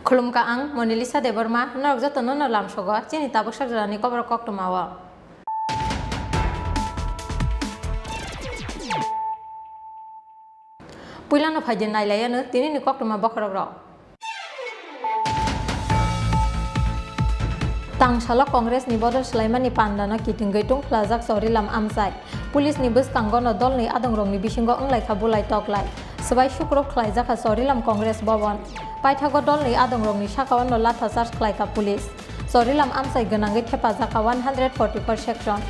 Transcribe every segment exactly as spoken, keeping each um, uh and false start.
Khulumkha, ang Monalisa Debbarma, norok jotono no lamsogo chini tabuk sak jorani kobor koktwma o. Puilano phaidi nailaiano tinini koktwma bokhorok rok. Tangsalo Congress ni bodol swlaimani pandano kitingwi tungphlajak Chorilam amchai. Police ni bwskango no dolni adongrokni bisingo wnglaikha bulai toklai. Swbai sukrub khlaijakha Chorilam Congress Bhavan. Paithago dolni adongrokni sakao no latha charge khlaikha police. Chorilam amchai gwnangwi thepajakha one hundred forty-four section.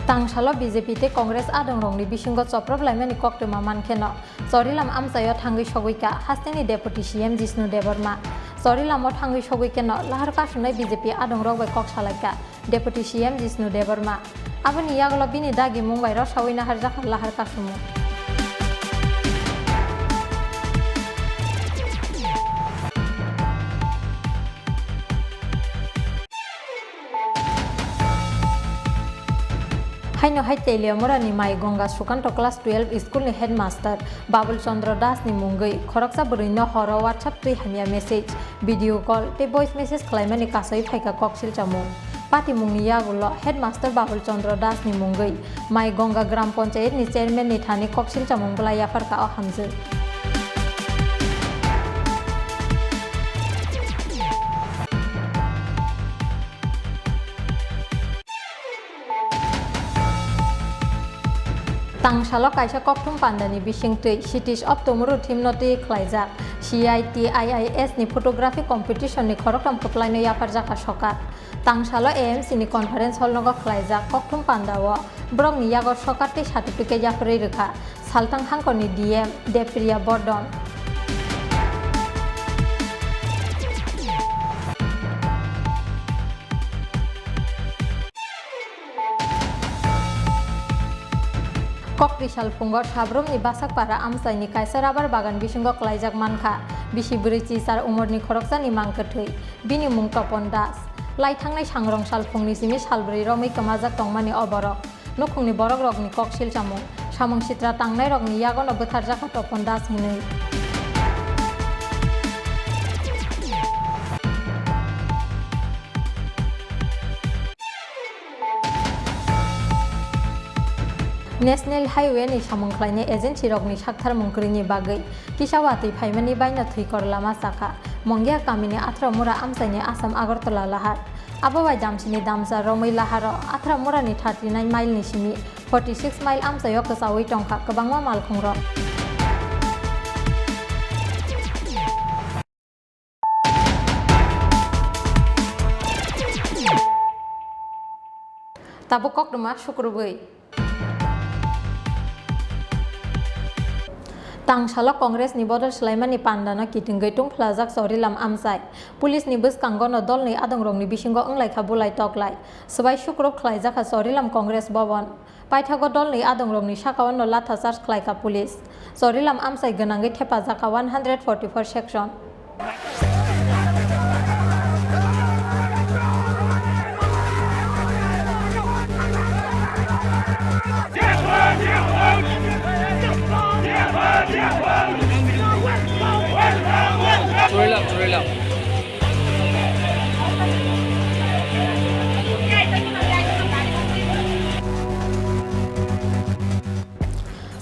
Tangsalo B J P tei Congress adongrokni bisingo choprop laimani koktwma mankheno, Chorilam amchaio thangwi sogwikha hasteni Deputy C M Jishnu Debbarma. Chorilamo thangwi sogwi kheno lahar kasumnai B J P adongrok bai kok salaikha Deputy C M Jishnu Debbarma. Aboni yagulo bini dagimung bai rwsaui naharjakha lahar kasumung. Haino hai Teliamura ni Mai Gonga Sukanto class twelve school ni headmaster Babul Chandra Das ni mungwi khoroksa bwrwi no horo WhatsApp twi hamya message, video call tei voice message khlaimani kasai phaikha kok silchamung. Patimung ni yagulo headmaster Babul Chandra Das ni mungwi Mai Gonga Gram Panchayat ni chairman ni thani kok silchamung bwlai yapharkha o hamjwk. Tangsalo kaisa kokthum pandani bisingtwi Cities of Tomorrow theme no twi khlaijak C I T I I S ni photography competition ni khoroktham kwplaino yapharjakha sokar. Tangsalo A M C ni conference hall nogo khlaijak kokthum pandao borokni yago sokar tei certificate yapharwi rwkha Salthang Hangkor ni D M Depriya Bordon. Kokri salphungo Sabrumni Basakpara amchaini kaisa rabar bagan bisingo klaijak mankha bisi bwrwi chichar umorni khoroksani mang kwthwi. Bini mung Topon Das. Lai thangnai sangrong salphungni simi salbrwi romwi kwmajak tongmani o borok. Nukhungni borokrokni kok silchamung, samung sitra tangnairokni yagono bwtharjakha Topon Das hinwi. National Highway ni samung khlainai agency rokni saktharmung kwrwini bagwi kisa watwi phaimani baino thwikor lama chakha Mongia kamini Athra Mura amchaini Assam Agartala lahar. Abo bai damsini damsa romwi laharo Athra Mura ni thirty nine mile ni simi forty six mile amchaio kwchaui tongkha kwbangma malkhungrok. Tabuk koktwma sukrubwi. Tangsalo Congress ni bodol swlaimani pandano kitingwi tungphlajak Chorilam amchai. Police ni bwskango no dolni adongrokni bisingo wnglaikha bulai toklai. Swbai sukrub khlaijakha Chorilam Congress Bhavan. Paithago dolni adongrokni sakao no latha charge khlaikha police. Chorilam amchai gwnangwi thepajakha one hundred forty four section. Chorilam, Chorilam.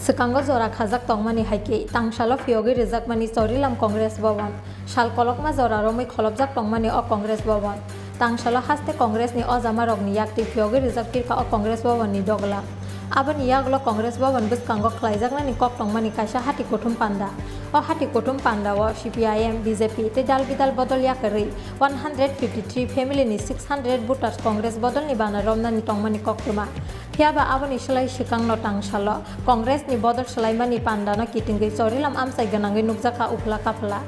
Swkango jora khajak tongmani hai khe, tangsalo phiyogwi rwjakmani Chorilam Congress Bhavan. Sal kolokma jora romwi kholopjak tongmani o Congress Bhavan. Tangsalo haste Congress ni ojamarokni yaktwi phiyogwi rwjak pirkha o Congress Bhavan ni dogla. Aboni yagulo Congress Bhavan bwskango khlaijaknani kok tongmani kaisa hati kuthum panda. O hati kuthum pandao C P I M, B J P tei dal bidal bodol yakarwi one hundred fifty three family ni six hundred voters Congress bodolni bana romnani tongmani koktwma. Phiyaba aboni slai swkangno tangsalo Congress ni bodol swlaimani pandano kitingwi Chorilam amchai gwnangwi nukjakha uphla kaphla.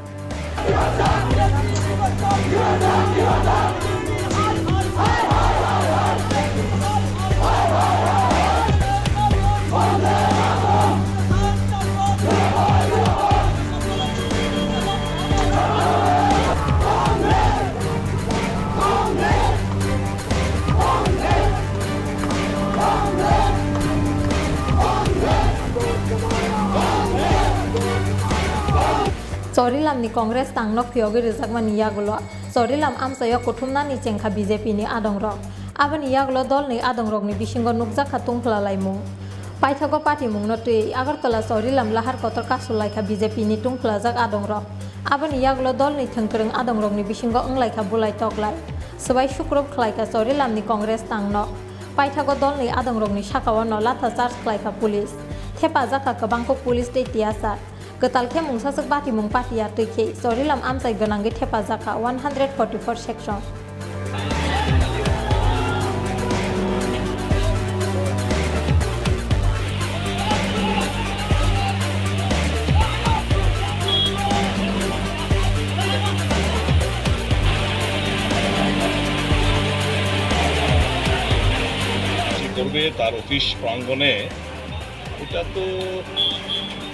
Chorilamni Congress tangno phiyogwi rwjakmani yagulo Chorilam amchaio kuthumnani chengkha B J P ni adongrok. Aboni yagulo dolni adongrokni bisingo nukjakha tungphla laimung. Paithago patimungno twiwi Agartala Chorilam lahar kotor kasu laikha B J P ni tungphlajak adongrok. Aboni yagulo dolni thwngkwrwng adongrokni bisingo wnglaikha bulai toklai. Swbai sukrub khlaikha Chorilamni Congress tangno. Paithago dolni adongrokni sakao no latha charge khlaikha police. Thepajakha kwbangkuk police tei tiyasa. Kwtal khe mungsaswk batimung patia twi khe Chorilam amchai gwnangwi thepajakha one hundred forty-four section. করবে তার অফিস প্রাঙ্গণে, এটা তো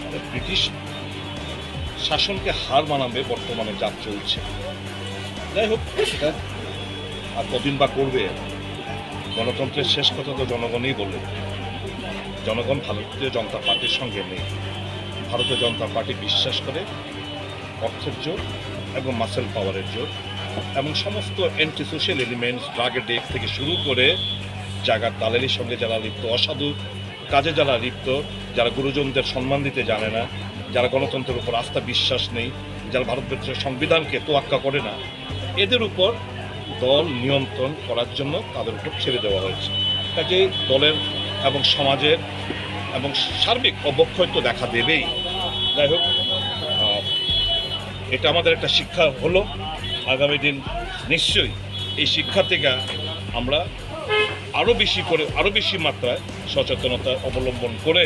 মানে ব্রিটিশ শাসনকে হার মানাবে বর্তমানে যা চলছে। যাই হোক, এটা আর কদিন বা করবে? গণতন্ত্রের শেষ কথা তো জনগণই বলে। জনগণ ভারতীয় জনতা পার্টির সঙ্গে নেই। ভারতীয় জনতা পার্টি বিশ্বাস করে অর্থের জোর এবং মাসেল পাওয়ারের জোর এবং সমস্ত anti social elements, drug addict থেকে শুরু করে জায়গার দালালির সঙ্গে যারা লিপ্ত, অসাধু কাজে যারা লিপ্ত, যারা গুরুজনদের সম্মান দিতে জানে না, যারা গণতন্ত্রের উপর আস্থা বিশ্বাস নেই, যারা ভারতবর্ষের সংবিধানকে তোয়াক্কা করে না, এদের উপর দল নিয়ন্ত্রণ করার জন্য তাদের উপর ছেড়ে দেওয়া হয়েছে। কাজেই দলের এবং সমাজের এবং সার্বিক অবক্ষয় তো দেখা দেবেই। যাই হোক, আহ, এটা আমাদের একটা শিক্ষা হলো। আগামী দিন নিশ্চয়ই এই শিক্ষা থেকে আমরা আরও বেশি করে, আরও বেশি মাত্রায় সচেতনতা অবলম্বন করে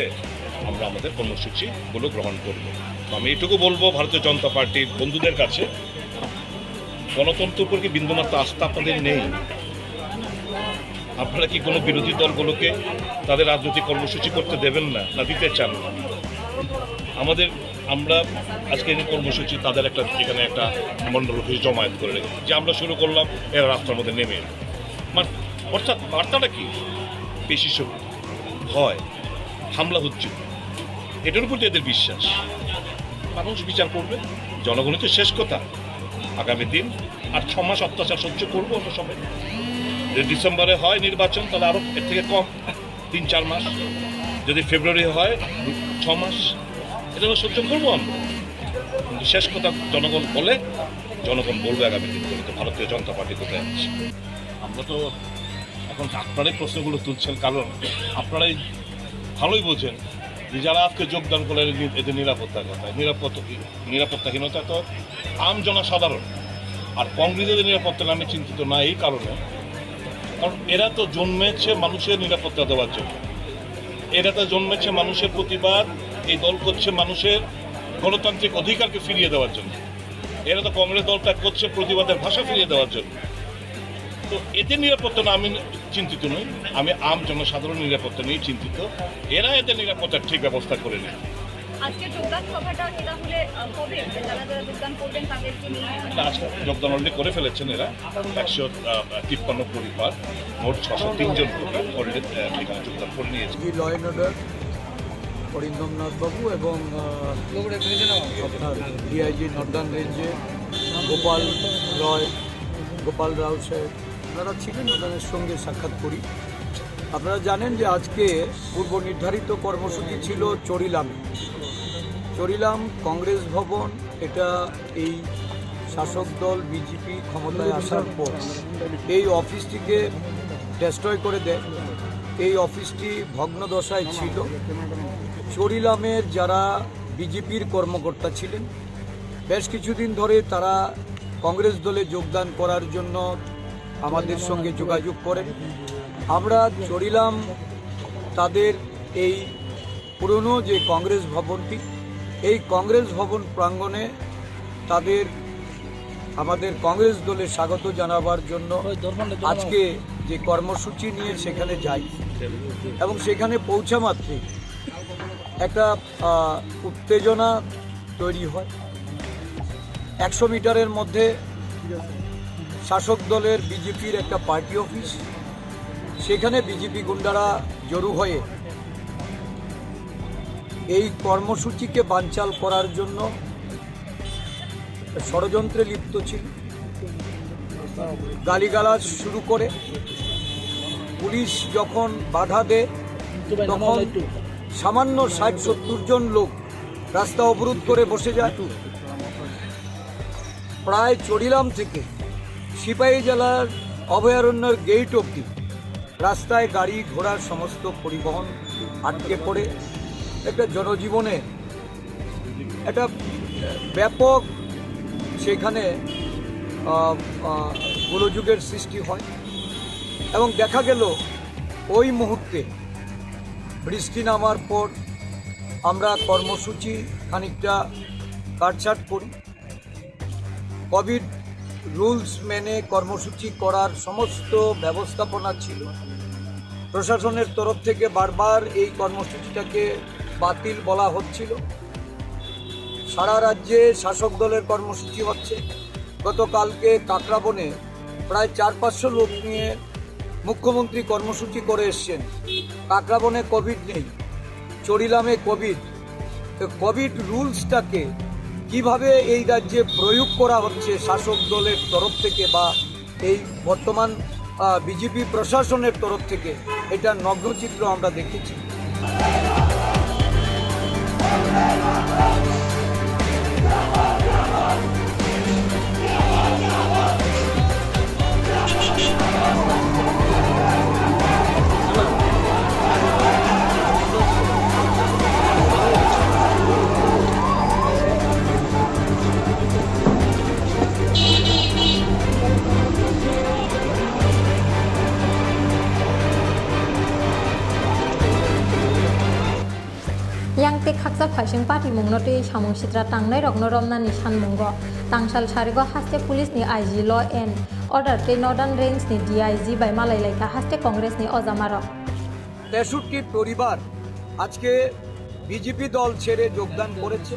আমরা আমাদের কর্মসূচিগুলো গ্রহণ করব। তো আমি এটুকু বলবো ভারতীয় জনতা পার্টির বন্ধুদের কাছে, গণতন্ত্রের উপর কি বিন্দুমাত্র আস্থা আপনাদের নেই? আপনারা কি কোনো বিরোধী দলগুলোকে তাদের রাজনৈতিক কর্মসূচি করতে দেবেন না, না দিতে চান না? আমাদের, আমরা আজকে এই কর্মসূচি তাদের একটা, এখানে একটা মণ্ডল অফিস জমায়েত করে রেখেছি, যে আমরা শুরু করলাম, এরা রাস্তার মধ্যে নেমে এলো। মানে, অর্থাৎ বার্তাটা কি? বেশি সব ভয়, হামলা হচ্ছে, এটার উপর তো এদের বিশ্বাস। মানুষ বিচার করবে, জনগণই তো শেষ কথা। আগামী দিন আর ছ মাস অত্যাচার সহ্য করবো আমরা সবাই। যদি ডিসেম্বরে হয় নির্বাচন, তাহলে আরো এর থেকে কম, তিন চার মাস। যদি ফেব্রুয়ারি হয়, ছ মাস, এটা তো সহ্য করবো আমরা। কিন্তু শেষ কথা জনগণ বলে, জনগণ বলবে আগামী দিনগুলোতে ভারতীয় জনতা পার্টি কোথায় আছে। আমরা তো এখন আপনারাই প্রশ্নগুলো তুলছেন, কারণ আপনারাই ভালোই বোঝেন যে যারা আজকে যোগদান করলেন, এদের নি-, এদের নিরাপত্তার কথা, নিরাপত্তা, নিরাপত্তাহীনতা তো আম জনসাধারণ। আর কংগ্রেস এদের নিরাপত্তা নামে চিন্তিত না এই কারণে, কারণ এরা তো জন্মেছে মানুষের নিরাপত্তা দেওয়ার জন্য, এরা তো জন্মেছে মানুষের প্রতিবাদ, এই দল করছে মানুষের গণতান্ত্রিক অধিকারকে ফিরিয়ে দেওয়ার জন্য। এরা তো কংগ্রেস দল ত্যাগ করছে প্রতিবাদের ভাষা ফিরিয়ে দেওয়ার জন্য। তো এদের নিরাপত্তা না আমি চিন্তিত নই, আমি আম জনসাধারণ নিরাপত্তা নিয়ে চিন্তিত। এরা এদের নিরাপত্তার ঠিক ব্যবস্থা করে নেয়। আজকে যোগদান সভাটা কি তাহলে, আহ, কবে যারা যারা যোগদান করবেন তাদেরকে নিয়ে? না, আজকে যোগদান অলরেডি করে ফেলেছেন এরা। একশো তিপ্পান্ন পরিবার, মোট ছশো তিন জন পরিবার অলরেডি, আহ, এখানে যোগদান করে নিয়েছে। ল অ্যান্ড অর্ডার অরিন্দম নাথবাবু এবং, আহ, আপনার ডিআইজি নর্দার্ন রেঞ্জে গোপাল রয়, গোপাল রাও সাহেব, ওনারা ছিলেন, ওনাদের সঙ্গে সাক্ষাৎ করি। আপনারা জানেন যে আজকে পূর্ব নির্ধারিত কর্মসূচি ছিল চরিলামে। চরিলাম কংগ্রেস ভবন, এটা এই শাসক দল বিজেপি ক্ষমতায় আসার পর এই অফিসটিকে ডেস্ট্রয় করে দেয়। এই অফিসটি ভগ্ন দশায় ছিল। চরিলামের যারা বিজেপির কর্মকর্তা ছিলেন, বেশ কিছুদিন ধরে তারা কংগ্রেস দলে যোগদান করার জন্য আমাদের সঙ্গে যোগাযোগ করেন। আমরা চরিলাম তাদের এই পুরনো যে কংগ্রেস ভবনটি, এই কংগ্রেস ভবন প্রাঙ্গণে তাদের, আমাদের কংগ্রেস দলে স্বাগত জানাবার জন্য আজকে যে কর্মসূচি নিয়ে সেখানে যাই এবং সেখানে পৌঁছা মাত্রই একটা, আহ, উত্তেজনা তৈরি হয়। একশো মিটারের মধ্যে শাসক দলের বিজেপির একটা পার্টি অফিস, সেখানে বিজেপি গুন্ডারা জড়ো হয়ে এই কর্মসূচিকে বানচাল করার জন্য ষড়যন্ত্রে লিপ্ত ছিল। গালিগালাজ শুরু করে পুলিশ যখন বাধা দেয়, তখন সামান্য ষাট সত্তর জন লোক রাস্তা অবরোধ করে বসে যায়। প্রায় চড়িলাম থেকে সিপাহী জেলার অভয়ারণ্যের গেট অবধি রাস্তায় গাড়ি ঘোড়া সমস্ত পরিবহন আটকে পড়ে। একটা জনজীবনে একটা ব্যাপক সেখানে, আহ, আহ, গোলযোগের সৃষ্টি হয় এবং দেখা গেল ওই মুহূর্তে বৃষ্টি নামার পর আমরা কর্মসূচি খানিকটা কাটছাট করি। কোভিড রুলস মেনে কর্মসূচি করার সমস্ত ব্যবস্থাপনা ছিল। প্রশাসনের তরফ থেকে বারবার এই কর্মসূচিটাকে বাতিল বলা হচ্ছিল। সারা রাজ্যে শাসক দলের কর্মসূচি হচ্ছে। গতকালকে কাকরাবনে প্রায় চার পাঁচশো লোক নিয়ে মুখ্যমন্ত্রী কর্মসূচি করে এসছেন। কাকরাবনে কোভিড নেই, চড়িলামে কোভিড। তো কোভিড রুলসটাকে কিভাবে এই রাজ্যে প্রয়োগ করা হচ্ছে শাসক দলের তরফ থেকে বা এই বর্তমান, আহ, বিজেপি প্রশাসনের তরফ থেকে, এটা নগ্নচিত্র আমরা দেখেছি। Yang tei khaksa phaising patimungno tei samung sitra tangnairokno romnani sanmungo tangsal sarigo haste police ni I G law and order tei Northern Range ni D I G bai malai laikha haste Congress ni ojamarok. তেষট্টি পরিবার আজকে বিজেপি দল ছেড়ে যোগদান করেছে।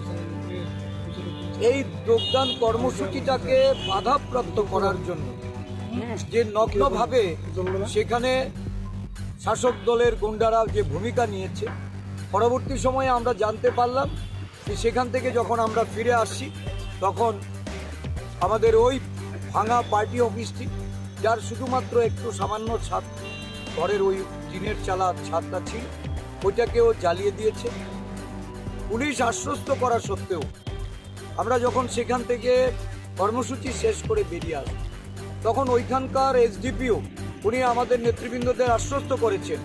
এই যোগদান কর্মসূচিটাকে বাধাপ্রাপ্ত করার জন্য যে নগ্নভাবে সেখানে শাসক দলের গুন্ডারা যে ভূমিকা নিয়েছে, পরবর্তী সময়ে আমরা জানতে পারলাম যে সেখান থেকে যখন আমরা ফিরে আসছি, তখন আমাদের ওই ভাঙা পার্টি অফিসটি, যার শুধুমাত্র একটু সামান্য ছাদ, ঘরের ওই টিনের চালা ছাদটা ছিল, ওইটাকেও জ্বালিয়ে দিয়েছে। পুলিশ আশ্বস্ত করা সত্ত্বেও আমরা যখন সেখান থেকে কর্মসূচি শেষ করে বেরিয়ে আসি, তখন ওইখানকার এসডিপিও উনি আমাদের নেতৃবৃন্দদের আশ্বস্ত করেছেন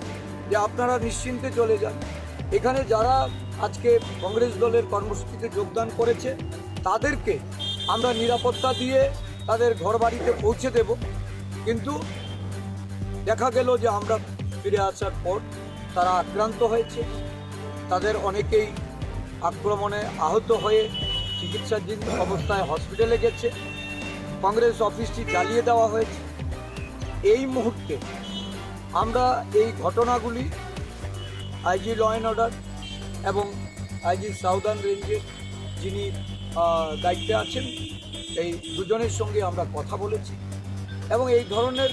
যে আপনারা নিশ্চিন্তে চলে যান। এখানে যারা আজকে কংগ্রেস দলের কর্মসূচিতে যোগদান করেছে, তাদেরকে আমরা নিরাপত্তা দিয়ে তাদের ঘর বাড়িতে পৌঁছে দেব। কিন্তু দেখা গেল যে আমরা ফিরে আসার পর তারা আক্রান্ত হয়েছে, তাদের অনেকেই আক্রমণে আহত হয়ে চিকিৎসাধীন অবস্থায় হসপিটালে গেছে। কংগ্রেস অফিসটি জ্বালিয়ে দেওয়া হয়েছে। এই মুহূর্তে আমরা এই ঘটনাগুলি আইজি ল অ্যান্ড অর্ডার এবং আইজি সাউদার্ন রেঞ্জের যিনি, আহ, দায়িত্বে আছেন, এই দুজনের সঙ্গে আমরা কথা বলেছি এবং এই ধরনের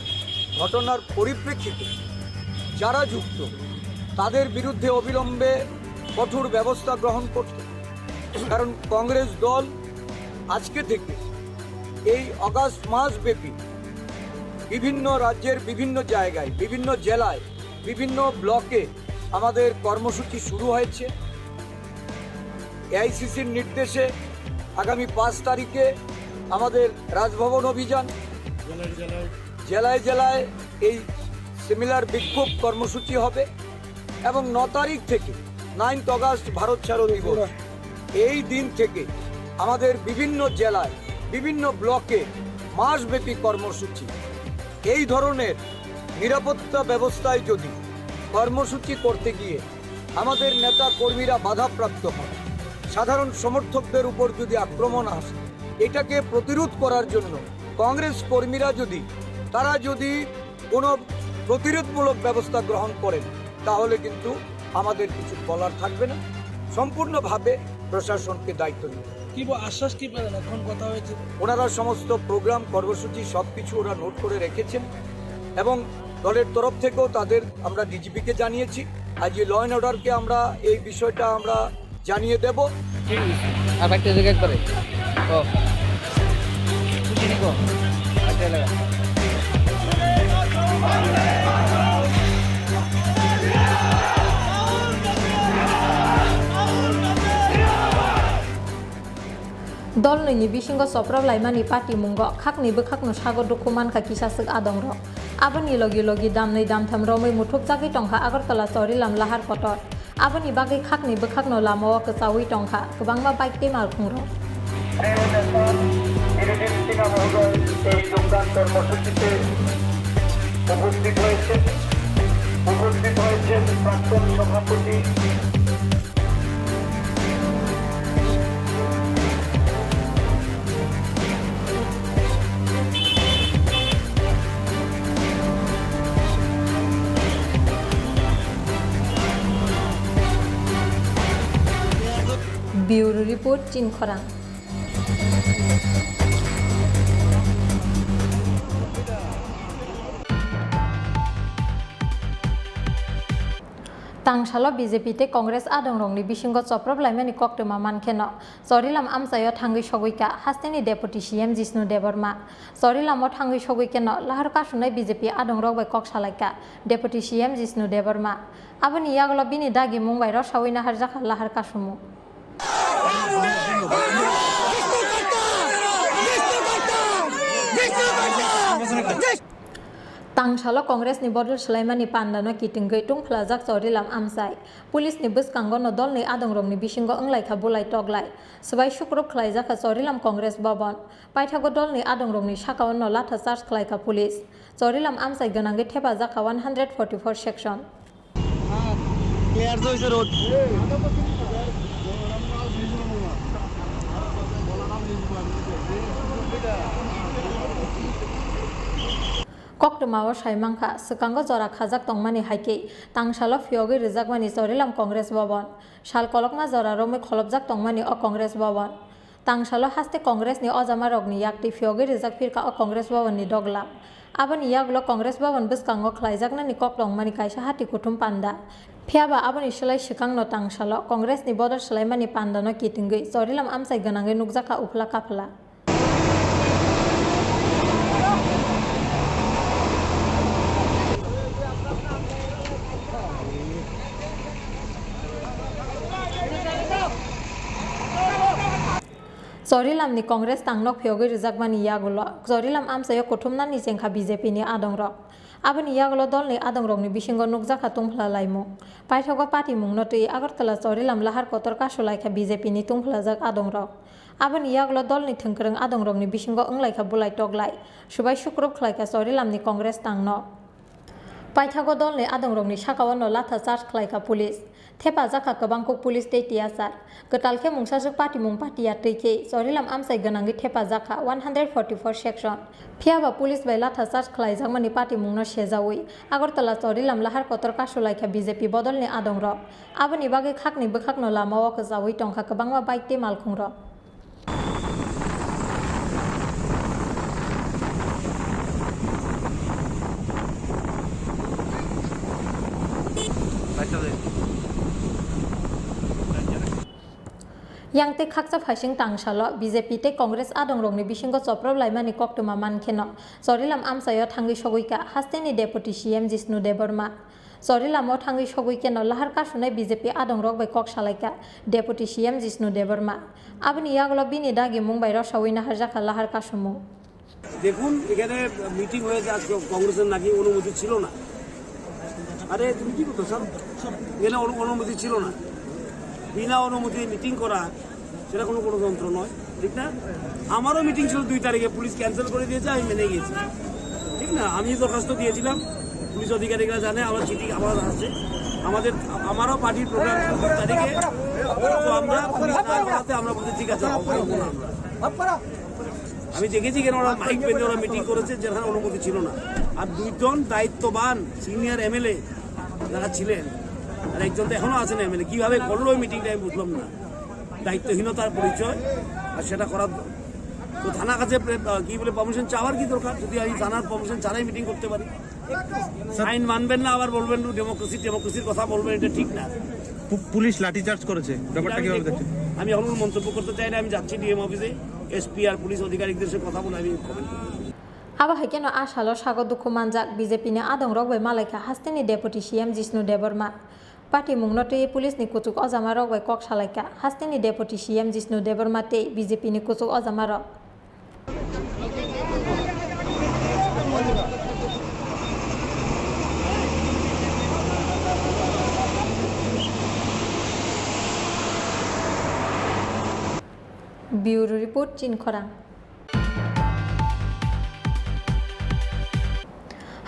ঘটনার পরিপ্রেক্ষিতে যারা যুক্ত, তাদের বিরুদ্ধে অবিলম্বে কঠোর ব্যবস্থা গ্রহণ করতে। কারণ কংগ্রেস দল আজকে থেকে এই অগাস্ট মাস ব্যাপী বিভিন্ন রাজ্যের বিভিন্ন জায়গায়, বিভিন্ন জেলায়, বিভিন্ন ব্লকে আমাদের কর্মসূচি শুরু হয়েছে। এআইসিসির নির্দেশে আগামী পাঁচ তারিখে আমাদের রাজভবন অভিযান, জেলায় জেলায় এই সিমিলার বিক্ষোভ কর্মসূচি হবে এবং ন তারিখ থেকে, নাইন্থ অগাস্ট ভারত ছাড়ো দিবস, এই দিন থেকে আমাদের বিভিন্ন জেলায়, বিভিন্ন ব্লকে মাসব্যাপী কর্মসূচি। এই ধরনের নিরাপত্তা ব্যবস্থায় যদি কর্মসূচি করতে গিয়ে আমাদের নেতা কর্মীরা বাধাপ্রাপ্ত হন, সাধারণ সমর্থকদের উপর যদি আক্রমণ আসে, এটাকে প্রতিরোধ করার জন্য কংগ্রেস কর্মীরা যদি, তারা যদি কোনো প্রতিরোধমূলক ব্যবস্থা গ্রহণ করেন, তাহলে কিন্তু আমাদের কিছু বলার থাকবে না। সম্পূর্ণভাবে প্রশাসনকে দায়িত্ব নিতে হবে। কি ব-, আশ্বাস কি পেলেন? এখন কথা হয়েছে। ওনারা সমস্ত প্রোগ্রাম, কর্মসূচি সব কিছু ওরা নোট করে রেখেছেন এবং দলের তরফ থেকেও তাদের আমরা ডিজিপিকে জানিয়েছি। আইজি ল অ্যান্ড অর্ডারকে আমরা এই বিষয়টা আমরা জানিয়ে দেব। আর একটা জায়গায় করে। ও। Dol nwi ni bisingo choprok laimani patimungo khakni bwkhakno sago dukhu mankha kisa swk adongrok. Aboni logi logi damnwi damtham romwi muthupjagwi tongkha Agartala Chorilam Lahar Kotor. Aboni bagwi khakni bwkhakno lamao kwchaui tongkha kwbangma bike tei malkhungrok. উপস্থিত হয়েছেন, উপস্থিত হয়েছেন প্রাক্তন সভাপতি। Bureau Report, Chinkhorang. Tangsalo B J P tei Congress adongrokni bisingo choprop laimani koktwma mankheno, Chorilam amchaio thangwi sogwikha hasteni Deputy C M Jishnu Debbarma. Chorilamo thangwi sogwi kheno lahar kasunai B J P adongrok bai kok salaikha Deputy C M Jishnu Debbarma. Aboni yagulo bini dagimung bai rosaui naharjakha lahar kasumung. Tangsalo Congress ni bodol swlaimani pandano kitingwi tungphlajak Chorilam amchai. Police ni bwskango no dolni adongrokni bisingo wnglaikha bulai toklai. Swbai sukrup khlaijakha Chorilam Congress Bhavan. Paithago dolni adongrokni sakao no latha charge khlaikha police. Chorilam amchai gwnangwi thepajakha one hundred forty-four section. Clear joise road. Koktwmao sai mankha, swkango jora khajak tongmani hai khe tangsalo phiyogwi rwjakmani Chorilam Congress Bhavan. Sal kolokma jora romwi kholopjak tongmani o Congress Bhavan. Tangsalo haste Congress ni ojamarokni yaktwi phiyogwi rijak phirkha o Congress Bhavan ni doglam. Aboni yagulo Congress Bhavan bwskango khlaijaknani kok tongmani kaisa hati kuthum panda. Phiyaba aboni swlai swkangno tangsalo Congress ni bodol swlaimani pandano kitingwi Chorilam amchai gwnangwi nukjakha uphla kaphla. Chorilam ni Congress tangnok phiyogwi rwjakmani yagulo Chorilam amchaio kuthumnani chengkha B J P ni adongrok. Aboni yagulo dolni adongrokni bisingo nukjakha tungphla laimung. Paithago patimungno twi Agartala Chorilam lahar kotor kasulaikha B J P ni tungphlajak adongrok. Aboni yagulo dolni thwngkwrwng adongrokni bisingo wnglaikha bulai toklai. Swbai sukrup khlaikha Chorilamni Congress tangno. Paithago dolni adongrokni sakao no latha charge khlaikha police. Thepajakha kwbangkuk police tei tiyachar. Kwtal khe mungsaswk patimung patiya twi khe Chorilam amchai gwnangwi thepajakha one hundred forty-four section. Phiyaba police bai latha charge khlaijakmani patimungno sejaui Agartala Chorilam lahar kotor kasulaikha B J P bodolni adongrok. Aboni bagwi khakni bwkhakno lamao kwchaui tongkha kwbangma bike tei malkhungrok. Yang tei khakcha phaising tangsalo B J P tei Congress adongrokni bisingo choprop laimani koktwma mankheno Chorilam amchaio thangwi sogwikha hasteni Deputy C M Jishnu Debbarma. Chorilamao thangwi sogwi kheno lahar kasunai B J P adongrok bai kok salaikha Deputy C M Jishnu Debbarma. Aboni yagulo bini dagimung bai rosaui naharjakha lahar kasumung. দেখুন, এখানে মিটিং হয়েছে আজকে, কংগ্রেসের নাকি অনুমতি ছিল না। আরে, তুমি কি করছো, স্যার? এখানে অনু-, অনুমতি ছিল না। বিনা অনুমতি মিটিং করা, সেটা কোনো গণতন্ত্র নয়, ঠিক না? আমারও মিটিং ছিল দুই তারিখে, পুলিশ ক্যান্সেল করে দিয়েছে, আমি মেনে গেছি, ঠিক না? আমি দরখাস্ত দিয়েছিলাম, পুলিশ অধিকারীরা জানে, আমার চিঠি আমার আছে, আমাদের, আমারও পার্টির প্রোগ্রাম ছিল দুই তারিখে, তো আমরা পুলিশ না করাতে আমরা বলছি, "ঠিক আছে, অফ করবো না আমরা।" আমি দেখেছি কেন ওরা মাইক বেঁধে ওরা মিটিং করেছে, যেখানে অনুমতি ছিল না। আর দুইজন দায়িত্ববান সিনিয়র এমএলএ যারা ছিলেন, আর একজন তো এখনো আছেন এমএলএ, কিভাবে করলো ওই মিটিংটা আমি বুঝলাম না। দায়িত্বহীনতার পরিচয়, আর সেটা করার তো থানার কাছে প্রে-, আহ, কি বলে, পারমিশন চাওয়ার কি দরকার? যদি আমি থানার পারমিশন ছাড়াই মিটিং করতে পারি, আইন মানবেন না, আবার বলবেন ডেমোক্রেসি, ডেমোক্রেসির কথা বলবেন, এটা ঠিক না। পু-, পুলিশ লাঠিচার্জ করেছে, ব্যাপারটা আমি কিভাবে দেখবো। দেখছেন? আমি এখন কোনো মন্তব্য করতে চাই না, আমি যাচ্ছি ডিএম অফিসে, এসপি আর পুলিশ আধিকারিকদের সাথে কথা বলে আমি কমেন্ট করব। Abo hai kheno a salo sago dukhu manjak B J P ni adongrok bai malaikha hasteni Deputy C M Jishnu Debbarma. Patimungno twiwi police ni kuchuk ojamarok bai kok salaikha hasteni Deputy C M Jishnu Debbarma tei B J P ni kuchuk ojamarok. Bureau Report, Chinkhorang.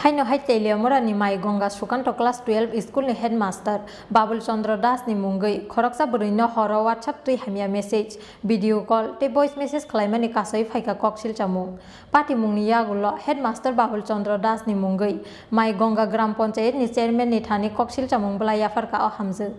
Haino hai Teliamura ni Mai Gonga Sukanto Class twelve school ni headmaster Babul Chandra Das ni mungwi khoroksa bwrwi no horo WhatsApp twi hamya message, video call tei voice message khlaimani kasui phaikha kok silchamung. Patimung ni yagulo headmaster Babul Chandra Das ni mungwi Mai Gonga Gram Panchayat ni chairman ni thani kok silchamung bwlai yapharkha o hamjwk.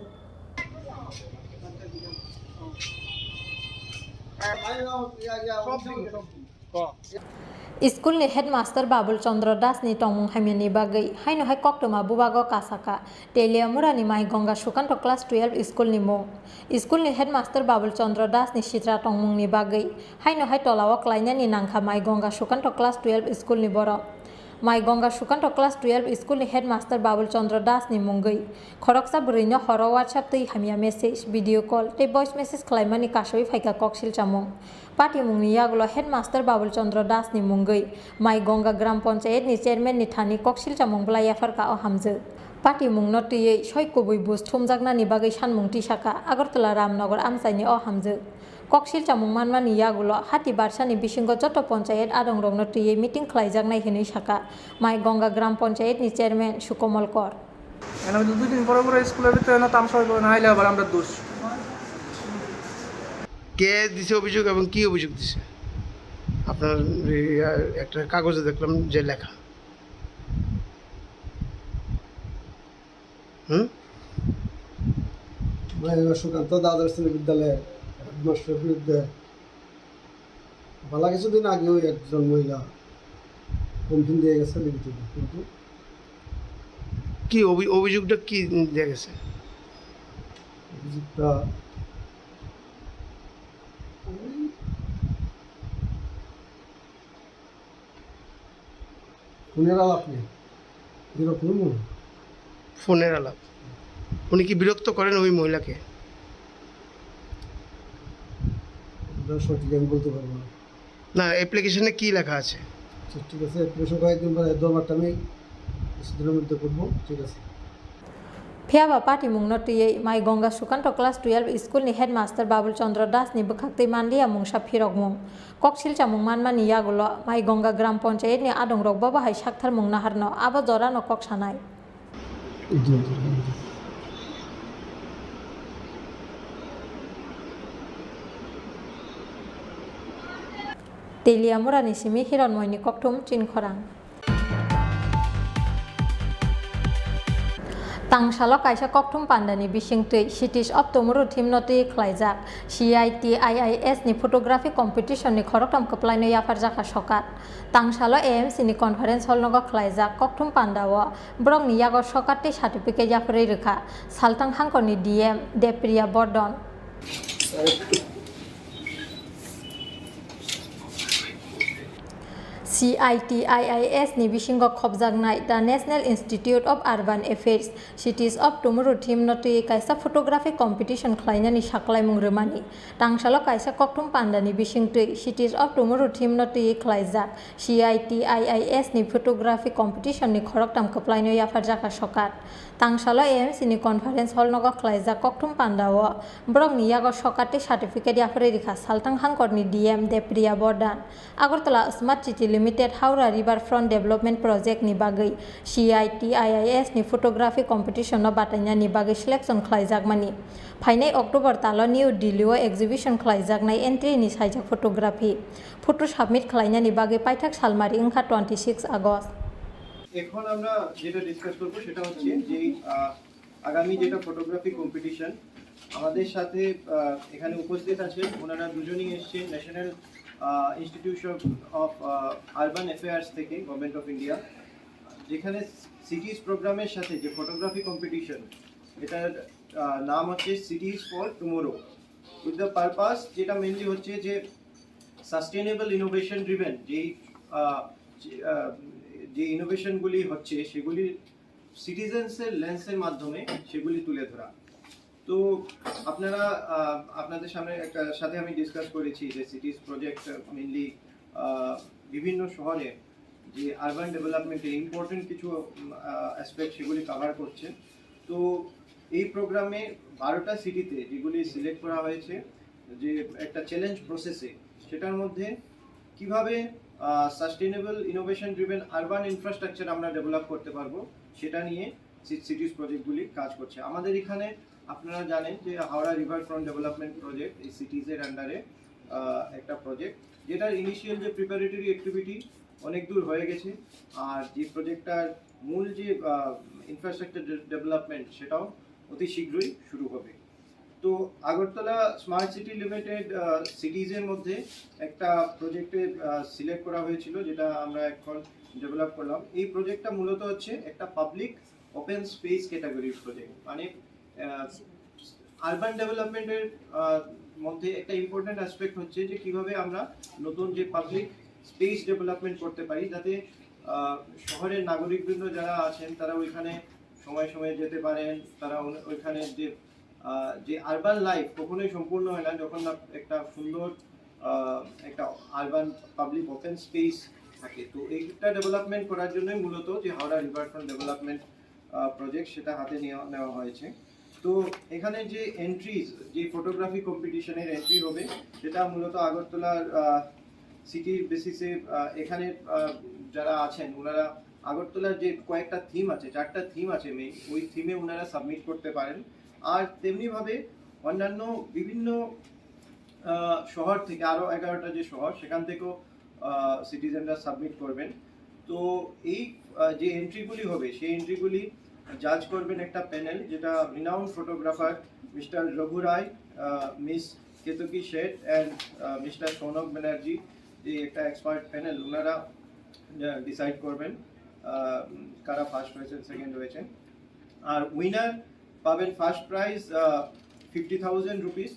School ni headmaster Babul Chandra Das ni tongmung hamya ni bagwi haino hai koktwma bubago kasaka. Teliamura ni Mai Gonga Sukanto Class twelve school ni mung. School ni headmaster Babul Chandra Das ni sitra tongmung ni bagwi haino hai tolao klainani nangkha Mai Gonga Sukanto Class twelve school ni borok. Mai Gonga Sukanto Class twelve school ni headmaster Babul Chandra Das ni mungwi khoroksa bwrwi no horo WhatsApp twi hamya message, video call tei voice message khlaimani kasui phaikha kok silchamung. Patimung ni yagulo headmaster Babul Chandra Das ni mungwi Mai Gonga Gram Panchayat ni chairman ni thani kok silchamung bwlai yapharkha o hamjwk. Patimung no twiwi soi kubui buj thumjaknani bagwi sanmung tisaka Agartala Ramnagar amchaini o hamjwk. Kok silchamung manmani yagulo hati barsani bisingo joto panchayat adongrokno twiwi meeting khlaijaknai hinwi saka Mai Gonga Gram Panchayat ni chairman Sukomal Kor. এর মধ্যে দুই দিন পরে পরে স্কুলের ভিতরে না তামসা হইব, না আইলে আবার আমরা দোষ। কে দিছে অভিযোগ এবং কি অভিযোগ দিছে? আপনার এই, আহ, একটা কাগজে দেখলাম যে লেখা। হুম? ভাই, এবার সুকান্ত দ্বাদশ শ্রেণী বিদ্যালয়ের হেডমাস্টারের বিরুদ্ধে বেলা কিছুদিন আগেও একজন মহিলা কমপ্লেন দিয়ে গেছে লিখিতভাবে, কিন্তু কি অভি-, অভিযোগটা কি দিয়ে গেছে? অভিযোগটা ওই ফোনের আলাপ নিয়ে এরকম। ফোনের আলাপ। উনি কি বিরক্ত করেন ওই মহিলাকে? এটা সঠিক আমি বলতে পারবো না। না, অ্যাপ্লিকেশনে কি লেখা আছে? আচ্ছা, ঠিক আছে, অ্যাপ্লিকেশন কয়েকদিন পরে, দরবারটা আমি কিছুদিনের মধ্যে করবো, ঠিক আছে। Phiya ba patimungno twiwi Mai Gonga Sukanto Class twelve school ni headmaster Babul Chandra Das ni bwkhaktwi manliya mungsa phirokmung. Kok silchamung manmani yagulo Mai Gonga Gram Panchayat ni adongrok bobo hai saktharmung naharno abo jorano kok sanai. Teliamura ni simi Hironmoy ni kokthum Chinkhorang. Tangsalo kaisa kokthum pandani bisingtwi Cities of Tomorrow theme no twi khlaijak C I T I I S ni photography competition ni khoroktham kwplaino yapharjakha sokat. Tangsalo A M C ni conference hall nogo khlaijak kokthum pandao borokni yago sokat tei certificate yapharwi rwkha Salthang Hangkorni D M Depriya Bordon. C I T I I S ni bisingo khopjaknai The National Institute of Urban Affairs, Cities of Tomorrow theme no twi kaisa photography competition khlainani saklaimung rwmani. Tangsalo kaisa kokthum pandani bisingtwi Cities of Tomorrow theme no twi khlaijak C I T I I S ni photography competition ni khoroktham kwplaino yapharjakha sokat. Tangsalo A M C ni conference hall nogo khlaijak kokthum pandao borokni yago sokat tei certificate yapharwi rikha Salthang Hangkorni D M Depriya Bordhan. Agartala Smart City Limited Howrah River Front Development Project ni bagwi C I T I I S ni photography competition no batainani bagwi selection khlaijakmani. Phainai October talo New Delhi o exhibition khlaijaknai entry ni saijak photography. Photo submit khlainani bagwi paithak salmari wngkha twenty six August. এখন আমরা যেটা ডিসকাস করবো সেটা হচ্ছে যে, আহ, আগামী যেটা photography competition, আমাদের সাথে, আহ, এখানে উপস্থিত আছেন, ওনারা দুজনেই এসছেন national, ah, institution of, ah, urban affairs থেকে, গভর্নমেন্ট অফ ইন্ডিয়া, যেখানে সিটিজ প্রোগ্রামের সাথে যে ফটোগ্রাফি কম্পিটিশন, এটার, আহ, নাম হচ্ছে সিটিজ for tomorrow. With the purpose, যেটা মেনলি হচ্ছে যে সাস্টেইনেবল ইনোভেশন ড্রিভেন যেই আহ, যে, আহ, যে ইনোভেশনগুলি হচ্ছে, সেগুলি সিটিজেন্সের লেন্সের মাধ্যমে সেগুলি তুলে ধরা। তো আপনারা আহ, আপনাদের সামনে একটা সাথে আমি ডিসকাস করেছি যে সিটিজ প্রজেক্ট মেইনলি বিভিন্ন শহরে যে আরবান ডেভেলপমেন্টের ইম্পর্টেন্ট কিছু অ্যাসপেক্ট সেগুলি কভার করছে। তো এই প্রোগ্রামে বারোটা সিটিতে যেগুলি সিলেক্ট করা হয়েছে, যে একটা চ্যালেঞ্জ প্রসেসে, সেটার মধ্যে কিভাবে sustainable innovation driven urban infrastructure আমরা ডেভেলপ করতে পারবো, সেটা নিয়ে সিটিজ প্রজেক্টগুলি কাজ করছে। আমাদের এখানে আপনারা জানেন যে Howrah river front development project এই সিটিজের আন্ডারে একটা প্রজেক্ট, যেটার ইনিশিয়াল যে প্রিপারেটরি অ্যাক্টিভিটি অনেক দূর হয়ে গেছে। আর যে প্রজেক্টটার মূল যে ইনফ্রাস্ট্রাকচার ডেভেলপমেন্ট, সেটাও অতি শীঘ্রই শুরু হবে। তো আগরতলা স্মার্ট সিটি লিমিটেড সিটিজের মধ্যে একটা প্রজেক্টে সিলেক্ট করা হয়েছিল, যেটা আমরা এখন ডেভেলপ করলাম। এই প্রজেক্টটা মূলত হচ্ছে একটা পাবলিক ওপেন স্পেস ক্যাটাগরির প্রজেক্ট। মানে আরবান ডেভেলপমেন্টের মধ্যে একটা ইম্পর্টেন্ট অ্যাসপেক্ট হচ্ছে যে কিভাবে আমরা নতুন যে পাবলিক স্পেস ডেভেলপমেন্ট করতে পারি, যাতে আহ, শহরের নাগরিকবৃন্দ যারা আছেন, তারা ওইখানে সময় সময় যেতে পারেন। তারা ওন- ওইখানে যে আহ, যে আরবান লাইফ কখনোই সম্পূর্ণ হয় না যখন না একটা সুন্দর আহ, একটা আরবান পাবলিক ওপেন স্পেস থাকে। তো এইটা ডেভেলপমেন্ট করার জন্যই মূলত যে Howrah river front development project, সেটা হাতে নেওয়া নেওয়া হয়েছে। তো এখানে যে এন্ট্রিজ, যে ফটোগ্রাফি কম্পিটিশনের এন্ট্রি হবে, সেটা মূলত আগরতলার সিটির বেসিসে এখানে আহ, যারা আছেন, ওনারা আগরতলার যে কয়েকটা থিম আছে, চারটা থিম আছে মেইন, ওই থিমে ওনারা সাবমিট করতে পারেন। আর তেমনিভাবে অন্যান্য বিভিন্ন আহ, শহর থেকে, আরও এগারোটা যে শহর, সেখান থেকেও সিটিজেনরা সাবমিট করবেন। তো এই আহ, যে এন্ট্রিগুলি হবে, সেই এন্ট্রিগুলি জাজ করবেন একটা প্যানেল, যেটা renowned photographer mister Raghu Rai, miss Ketaki Sheth and mister Saunak Banerjee, যে একটা এক্সপার্ট প্যানেল, ওনারা ডিসাইড করবেন আহ, কারা ফার্স্ট হয়েছেন, সেকেন্ড হয়েছেন। আর উইনার পাবেন first prize fifty thousand rupees,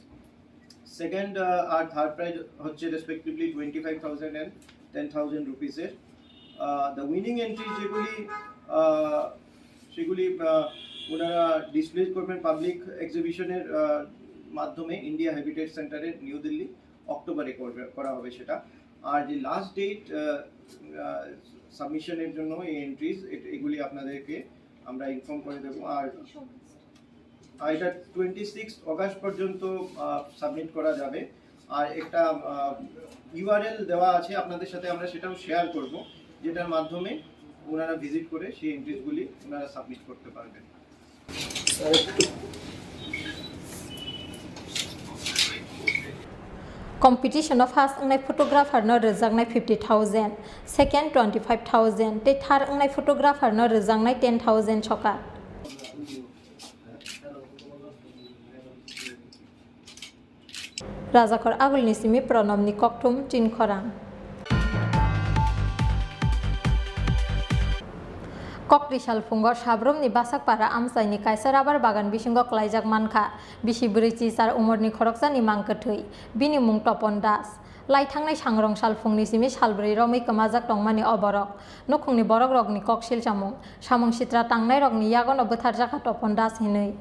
second আর থার্ড প্রাইজ হচ্ছে respectively twenty five thousand and ten thousand রুপিসের। দ্য উইনিং এন্ট্রি যেগুলি আহ, সেগুলি আহ, ওনারা ডিসপ্লে করবেন পাবলিক এক্সিবিশনের মাধ্যমে ইন্ডিয়া হেরিটেজ সেন্টারে নিউ দিল্লি, অক্টোবরে করবে, করা হবে সেটা। আর যে লাস্ট ডেট সাবমিশনের জন্য এই এন্ট্রিজ, এগুলি আপনাদেরকে আমরা ইনফর্ম করে দেবো। আর আর এটা টোয়েন্টি সিক্স অগাস্ট পর্যন্ত সাবমিট করা যাবে। আর একটা ইউআরএল দেওয়া আছে আপনাদের সাথে, আমরা সেটাও শেয়ার করব, যেটার মাধ্যমে ওনারা ভিজিট করে সেই এন্ট্রিজগুলি ওনারা সাবমিট করতে পারবেন। Competition o first wngnai photographer no rwjaknai fifty thousand, second twenty five thousand tei third wngnai photographer no rwjaknai ten thousand soka. Rajakhor agulni simi Pranamni kokthum chinkhorang. Kokti salphungo Sabrumni Basakpara amchaini kaisa rabar bagan bisingo klaijak mankha bisi bwrwi chichar umorni khoroksani mang kwthwi, bini mung Topon Das. Lai thangnai sangrong salphungni simi salbrwi romwi kwmajak tongmani o borok. Nukhungni borokrokni kok silchamung, samung sitra tangnairokni yagono bwtharjakha Topon Das hinwi.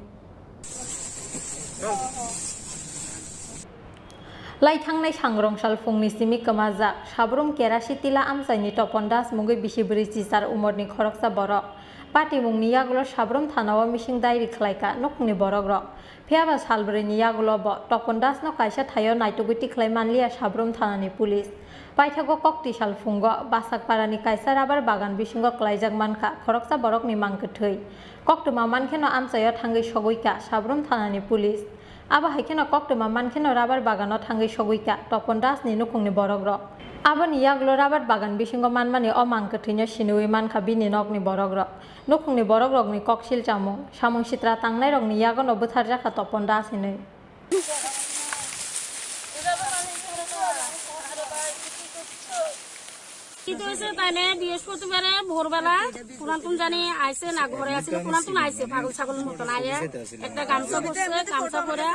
Lai thangnai sangrong salphungni simi kwmajak Sabrum Kerasi Tila amchaini Topon Das mungwi bisi bwrwi chichar umorni khoroksa borok. Patimungni yagulo Sabrum thanao mising dairi khlaikha nukhungni borokrok. Phiyaba salbrwini yagulo bo Topon Dasno kaisa thaio naitugwi tikhlai manliya Sabrum thanani police. Paithago kokti salphungo Basakparani kaisa rabar bagan bisingo klaijak mankha khoroksa borokni mang kwthwi. Koktwma mankheno amchaio thangwi sogwikha Sabrum thanani police. Abo hai kheno koktwma mankheno rabar bagano thangwi sogwikha Topon Dasni nukhungni borokrok. Aboni yagulo rabar bagan bisingo manmani o mang kwthwino siniwi mankha bini nokni borokrok. Nukhungni borokrokni kok silchamung, samung sitra tangnairokni yagono bwtharjakha Topon Das hinwi. কি হয়েছে তাহলে? বৃহস্পতিবারে ভোরবেলা কোনাতুন জানি আইছে না, ঘরে আছিল, কোনাতুন আইছে, পাগল ছাগলের মতন আইয়া একটা গামছা পরছে, গামছা পরে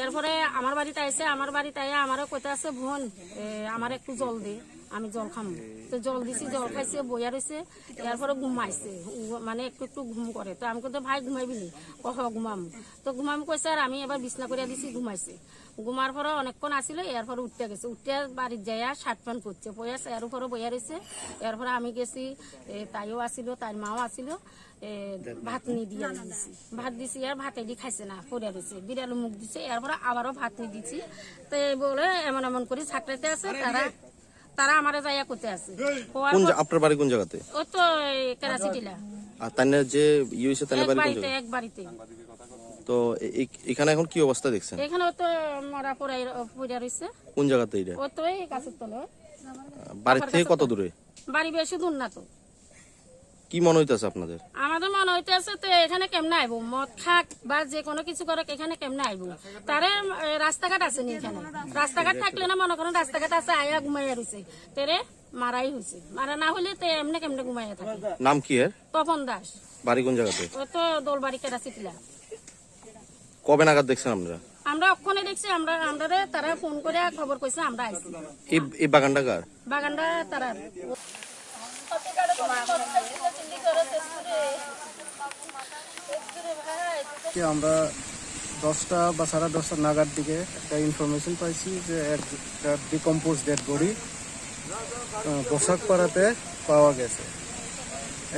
এরপরে আমার বাড়িতে আইছে। আমার বাড়িতে আইয়া আমারও কইতে আছে, "বোন, এ, আমার একটু জল দে, আমি জল খামু।" তো জল দিছি, জল খাইছে, বইয়া রয়েছে। এরপরে ঘুমাইছে, উ-, মানে একটু একটু ঘুম করে। তো আমি কইতে, "ভাই, ঘুমাইবি নি?" "ও হ, ঘুমাম।" তো ঘুমাম কইছে, আর আমি এবার বিছনা করে দিছি, ঘুমাইছে। ঘুমার পরে অনেকক্ষণ আসিল, এরপরে উঠতে গেছে, উঠতে বাড়ির যাইয়া শার্ট প্যান্ট পরছে, পরে এর উপরে বইয়া রয়েছে। এরপরে আমি গেছি, এ, তাইও আসিল, তার মাও আসিল, এ, ভাত নি দিয়ে আমি দিছি, ভাত দিছি, আর ভাত এদি খাইছে না, পড়ে রয়েছে, বিড়ালে মুখ দিছে। এরপরে আবারও ভাত নি দিছি। তো এই বলে এমন এমন করে সাকড়াইতে আছে, তারা তারা আমারে যাইয়া কইতে আছে। কোন জা-, আপনার বাড়ি কোন জায়গাতে? ও তো এই কেরাসিটিলা। আর তাই না যে ইয়ে হয়েছে, তাই না এক বাড়ি কোন বাড়িতে, জায়গায়? এক বাড়িতে। তো এ-, এ-, এখানে এখন কি অবস্থা দেখছেন? এখানে ও তো মরা পড়ে, পড়ে রয়েছে। কোন জায়গাতে এটা? ও তো এই গাছের তলে। আহ, বাড়ি আমার থেকে গাছের কত তলে। দূরে? বাড়ি বেশি দূর না তো। কি মনে হইতেছে আপনাদের? আমাদের মনে হইতেছে তো এখানে কেমনে আইবো, মদ খাক বা যে কোনো কিছু করক, এখানে কেমনে আইবো? তারে, এ, রাস্তাঘাট আছে নি এখানে? রাস্তাঘাট থাকলে না, মনে করেন রাস্তাঘাট আছে, আয়া ঘুমাইয়া রইছে, তেরে মারাই হইছে। মারা না হইলে তো এমনি কেমনে ঘুমাইয়া থাকে? নাম কি এর? তপন দাস। বাড়ি কোন জায়গাতে? ও তো দোলবাড়ি কেরাসিটিলা। কবে নাগাদ দেখছেন আপনারা? আমরা ওখানে দেখছি, আমরা, আমরারে তারা ফোন করে খবর কইছে, আমরা আইছি। এই, এই বাগানটা কার? বাগানটা তারার। কি আমরা দশটা বা সাড়ে দশটা নাগাদ দিকে একটা ইনফরমেশন পাইছি যে একটা ডিকম্পোজ ডেড বডি আহ, বসাকপাড়াতে পাওয়া গেছে।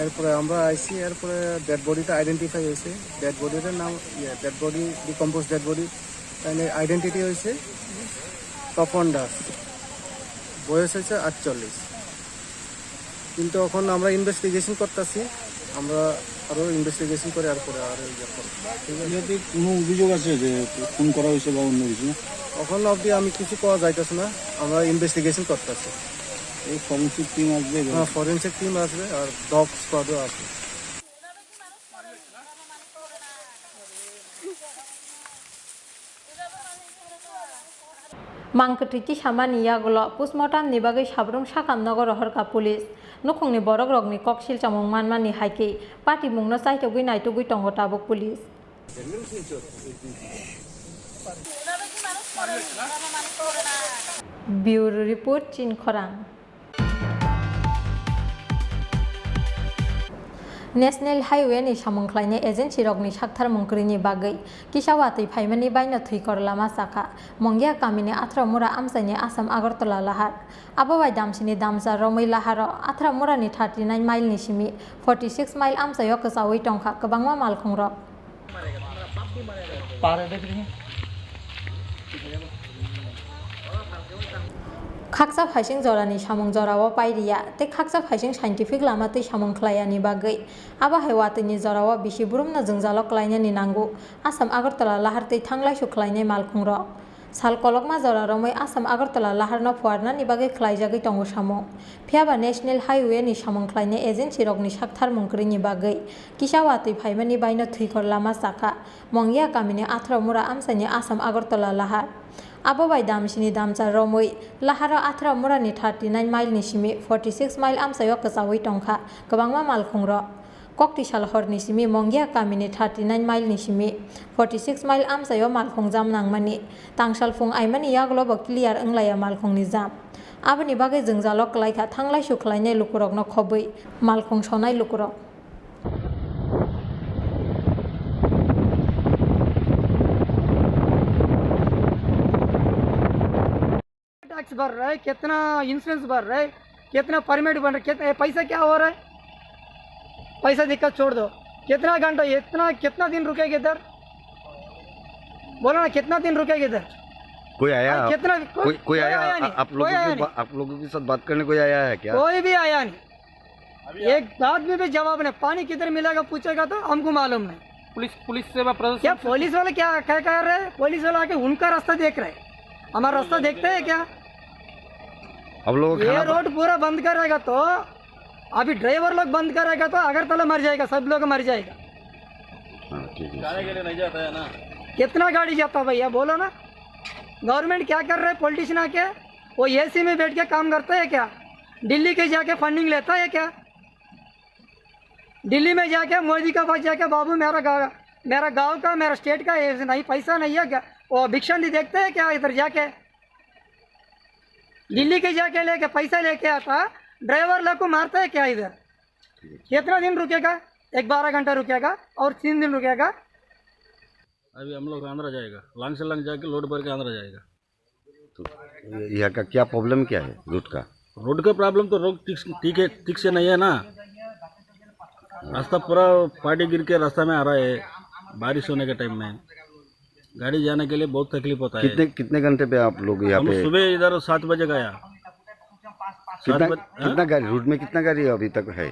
এরপরে আমরা আইছি, এরপরে ডেড বডিটা আইডেন্টিফাই হয়েছে। ডেড বডিটার নাম, ইয়ে, dead body, decompose dead body, তাই আইডেন্টিটি হয়েছে তপন দাস, বয়স হয়েছে আটচল্লিশ। কিন্তু এখন আমরা ইনভেস্টিগেশন করতেছি, আমরা আরও ইনভেস্টিগেশন করে আর পরে আর ইয়ে করবো, ঠিক আছে? এটাতে কোনো অভিযোগ আছে যে খুন করা হয়েছে বা অন্য কিছু? এখন অবধি আমি কিছু কওয়া যাইতেছে না, আমরা ইনভেস্টিগেশন করতেছি। এই ফরেন্সিক টিম আসবে এবার? হ্যাঁ, ফরেন্সিক টিম আসবে আর ডগ স্কোয়াডও আসবে। Mang kwtwi tisamani yagulo postmortem ni bagwi sabrung sakam nogo rohorkha police. Nukhungni borokrokni kok silchomung manmani hai khe patimungno chaitogwi naitugwi tongo tabuk police. Bureau report, Chinkhorang. National Highway ni samung khlainai agency rokni saktharmung kwrwini bagwi kisa watwi phaimani baino thwikor lama chakha Mongia kamini Athra Mura amchaini Assam Agartala lahar. Abo bai damsini damcha romwi laharo Athra Mura ni thirty nine mile ni simi forty six mile amchaio kwchaui tongkha kwbangma malkhungrok. Khaksa phaising jorani samung jorao pairiya tei khaksa phaising scientific lama twi samung khlaiyani bagwi abo hai watwini jorao bisi burumno jwngjalo klainani nango Assam Agartala lahar twi thanglaisu khlainai malkhungrok. Sal kolokma jora romwi Assam Agartala laharno phuarnani bagwi khlaijagwi tongo samung. Phiyaba National Highway ni samung khlainai agency rokni saktharmung kwrwini bagwi kisa watwi phaimani baino thwikor lama chakha Mongia kamini Athra Mura amchaini Assam Agartala lahar. Abo bai damsini damcha romwi laharo Athra Mura ni thirty nine mile ni simi forty six mile amchaio kwchaui tongkha kwbangma malkhungrok. Kokti sal horni simi Mongia kamini thirty nine mile ni simi forty six mile amchaio malkhung jam nangmani. Tangsal phung aimani yagulo bo clear wnglaiya malkhungni jam. Aboni bagwi jwngjalo kwlaikha thanglaisu khlainai lukurokno khobwi malkhung sonai lukurok. Tax भर रहे, कितना इंश्योरेंस भर रहे, कितना परमिट बन रहे, कितना, ये पैसा क्या हो रहा है? पैसा दिक्कत छोड़ दो। कितना घंटा, इतना, कितना दिन रुकेगा इधर? बोलो ना, कितना दिन रुकेगा इधर? कोई आया? अरे, कितना, कोई, कोई, कोई कोई आया? आया नहीं, आप लोगों कोई आया के नहीं। बा-, आप लोगों के साथ बात करने कोई आया है क्या? कोई भी आया नहीं। एक आदमी भी जवाब नहीं। पानी किधर मिलेगा पूछेगा तो हमको मालूम नहीं। पुलिस, पुलिस सेवा प्रदर्शन क्या, पुलिस वाले क्या, क्या कर रहे हैं? पुलिस वाले आके उनका रास्ता देख रहे हैं, हमारा रास्ता देखते हैं क्या? अब लोगों को ये खाना रोड पूरा बंद करेगा तो, अभी ड्राइवर लोग बंद करेगा तो अगरतला मर जाएगा, सब लोग मर जाएगा। हाँ, ठीक है। कितना गाड़ी जाता है भैया, बोलो ना? गवर्नमेंट क्या कर रहे हैं? पॉलिटिशियन आके वो एसी में बैठ के काम करते हैं क्या? दिल्ली के जाके फंडिंग लेता है क्या? दिल्ली में जाके मोदी का पास जाके, "बाबू, मेरा गाँव, मेरा गाँव का, मेरा स्टेट का ये नहीं, पैसा नहीं है क्या?" वो भिक्षा नहीं देखते हैं क्या इधर जाके? दिल्ली के जाके लेके, पैसा लेके आता, ड्राइवर लोग को मारता है क्या इधर? कितना दिन रुकेगा? एक बारह घंटा रुकेगा और तीन दिन रुकेगा। अभी हम लोग आंध्रा जाएगा, लांग से लांग जाके लोड भर के आंध्रा जाएगा। तो ये-, यहाँ का क्या प्रॉब्लम क्या है रूट का? रोड का प्रॉब्लम तो रोड ठीक, ठीक है, ठीक से नहीं है ना। रास्ता पूरा पानी गिर के रास्ता में आ रहा है, बारिश होने के टाइम में गाड़ी जाने के लिए बहुत तकलीफ होता है। कितने, कितने घंटे पे आप लोग यहाँ हम पे? सुबह इधर सात बजे गया। कितना, सात बजे, हाँ? कितना गाड़ी, रूट में कितना गाड़ी अभी तक है?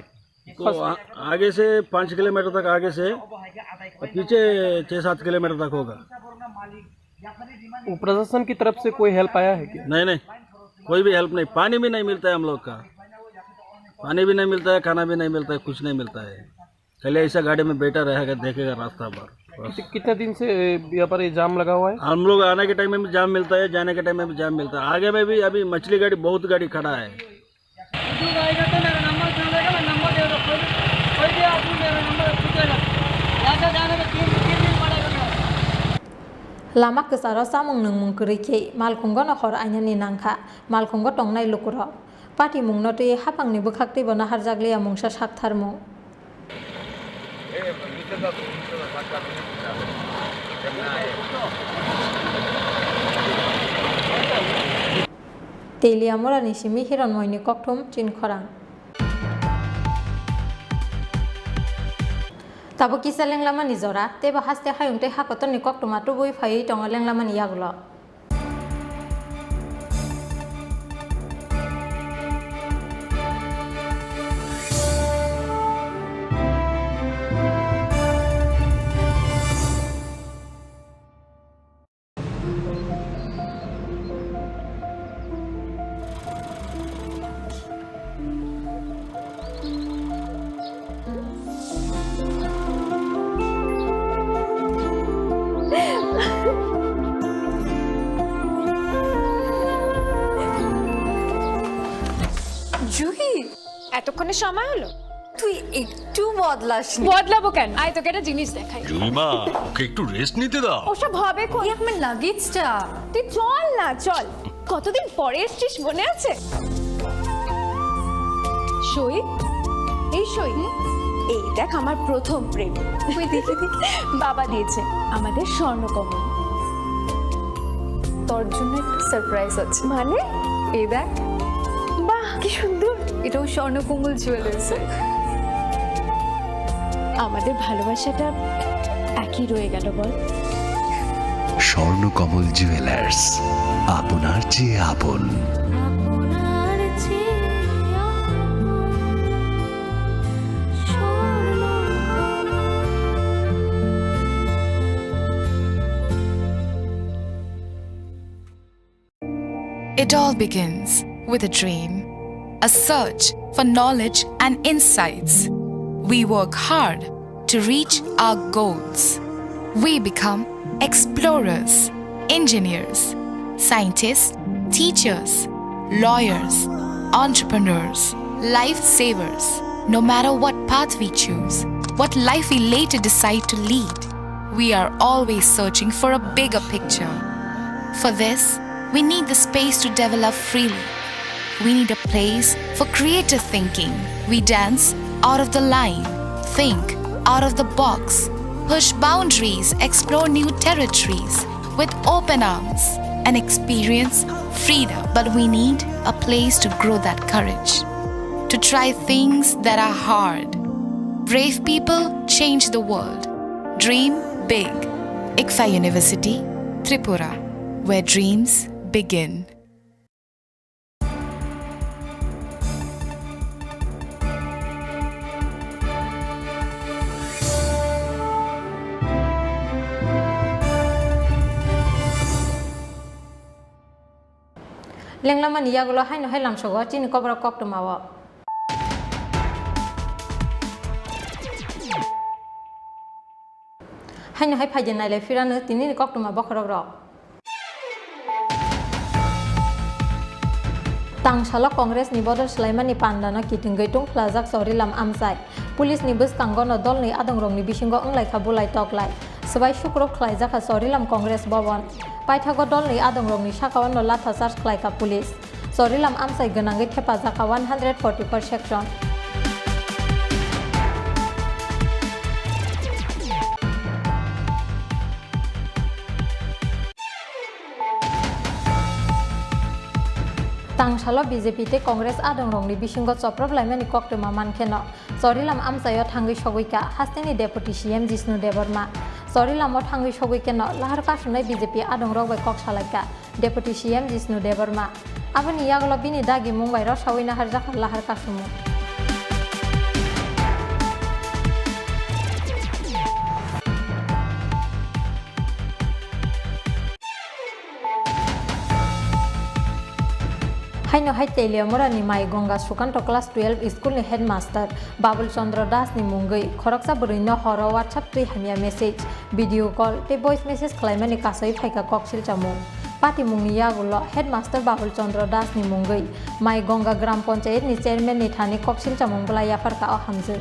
तो आ-, आगे से पाँच किलोमीटर तक आगे से, और पीछे छः सात किलोमीटर तक होगा। वो प्रशासन की तरफ से कोई हेल्प आया है क्या? नहीं, नहीं, कोई भी हेल्प नहीं। पानी भी नहीं मिलता है हम लोग का, पानी भी नहीं मिलता है, खाना भी नहीं मिलता है, कुछ नहीं मिलता है। खाली ऐसा गाड़ी में बैठा रहेगा, देखेगा रास्ता भर, बस। कित-, कितने दिन से, ए, यहाँ पर ये जाम लगा हुआ है? हम लोग आने के टाइम में भी जाम मिलता है, जाने के टाइम में भी जाम मिलता है। आगे में भी अभी मछली गाड़ी, बहुत गाड़ी खड़ा है। बुजुर्ग आएगा तो मेरा नंबर उठा लेगा, मैं नंबर दे रहा हूँ। कोई भी, कोई भी आदमी मेरा नंबर पूछेगा। यहाँ से जाने में तीन, तीन दिन पड़ेगा मेरा। Lama kwcharo chamung nwngmung kwrwi khe malkhungono hor ainani nangkha, malkhungo tongnai lukurok. Patimungno twi hapangni bwkhaktwibo naharjakliya mungsa saktharmung. Teliamurani simi Hironmoini kokthum Chinkhorang. Tabuk kisa lenglamani jora, teibo haste hayung tei hakotorni koktwma tubui phaiwi tongo lenglamani yagulo. Juhi, এতক্ষণে সময় হলো? তুই একটু বদলাসনি। বদলাবো কেন? আয়, তোকে একটা জিনিস দেখাই। জুইমা, ওকে একটু রেস্ট নিতে দাও। ওসব হবে কোন? এই আমার লাগেজটা। তুই চল না, চল। কতদিন পরে এসছিস, মনে আছে? সই, এই সই, এই দেখ আমার প্রথম প্রেম। ওই দেখি, দেখি। বাবা দিয়েছে আমাদের স্বর্ণকমল। তোর জন্য একটা সারপ্রাইজ আছে। মানে? এই দেখ। বাহ, কি সুন্দর। এটাও স্বর্ণকমল জুয়েলার্সের। আমাদের ভালোবাসাটা একই রয়ে গেল, বল? স্বর্ণকমল জুয়েলার্স, আপনার চেয়ে আপন। It all begins with a dream, a search for knowledge and insights. We work hard to reach our goals. We become explorers, engineers, scientists, teachers, lawyers, entrepreneurs, lifesavers. No matter what path we choose, what life we later decide to lead, we are always searching for a bigger picture. For this, we need the space to develop freely. We need a place for creative thinking. We dance out of the line, think out of the box, push boundaries, explore new territories with open arms, and experience freedom. But we need a place to grow that courage, to try things that are hard. Brave people change the world. Dream big. ICFAI University, Tripura, where dreams begin. Lenglamani yagulo haino hai lamsogo chini koborok koktwmao. Haino hai phaidi nailai phirano tinini koktwma bokhorok rok. Tangsalo Congress ni bodol swlaimani pandano kitingwi tungphlajak Chorilam amchai. Police ni bwskango no dolni adongrokni bisingo wnglaikha bulai toklai. Swbai sukrup khlaijakha Chorilam Congress Bhavan. Paithago dolni adongrokni sakao no latha charge khlaikha police. Chorilam amchai gwnangwi thepajakha one hundred forty-four section. Tangsalo B J P tei Congress adongrokni bisingo choprop laimani koktwma mankheno, Chorilam amchaio thangwi sogwikha hasteni Deputy C M Jishnu Debbarma. Chorilamo thangwi sogwi kheno lahar kasumnai B J P adongrok bai kok salaikha Deputy C M Jishnu Debbarma. Aboni yagulo bini dagimung bai rosawi naharjakha lahar kasumung. Haino hai Teliamura ni Mai Gonga Sukanto class twelve school ni headmaster Babul Chandra Das ni mungwi khoroksa bwrwi no horo WhatsApp twi hamya message, video call tei voice message khlaimani kasui phaikha koksil chamung. Patimung ni yagulo headmaster Babul Chandra Das ni mungwi Mai Gonga Gram Panchayat ni chairman ni thani koksil chamung bwlai yapharkha o hamjwk.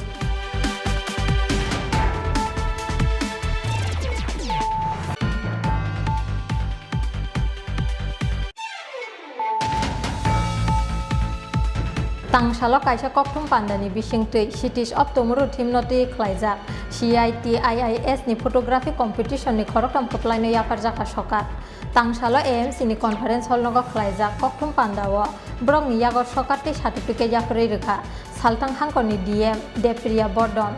Tangsalo kaisa kokthum pandani bisingtwi Cities of Tomorrow theme no twi khlaijak C I T I I S ni photography competition ni khoroktham kwplaino yapharjakha sokar. Tangsalo A M C ni conference hall nogo khlaijak kokthum pandao borokni yago sokar tei certificate yapharwi rwkha Salthang Hangkorni D M Depriya Bordon.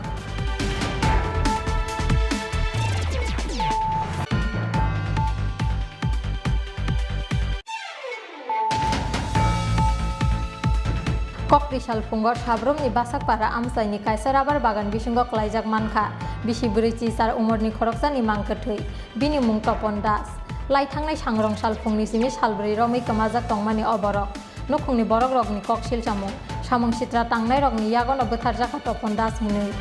Kokri salphungo Sabrumni Basakpara amchaini kaisa rabar bagan bisingo klaijak mankha bisi bwrwi chichar umorni khoroksani mang kwthwi. Bini mung Topon Das. Lai thangnai sangrong salphungni simi salbrwi romwi kwmajak tongmani o borok. Nukhungni borokrokni kok silchamung, samung sitra tangnairokni yagono bwtharjakha Topon Das hinwi.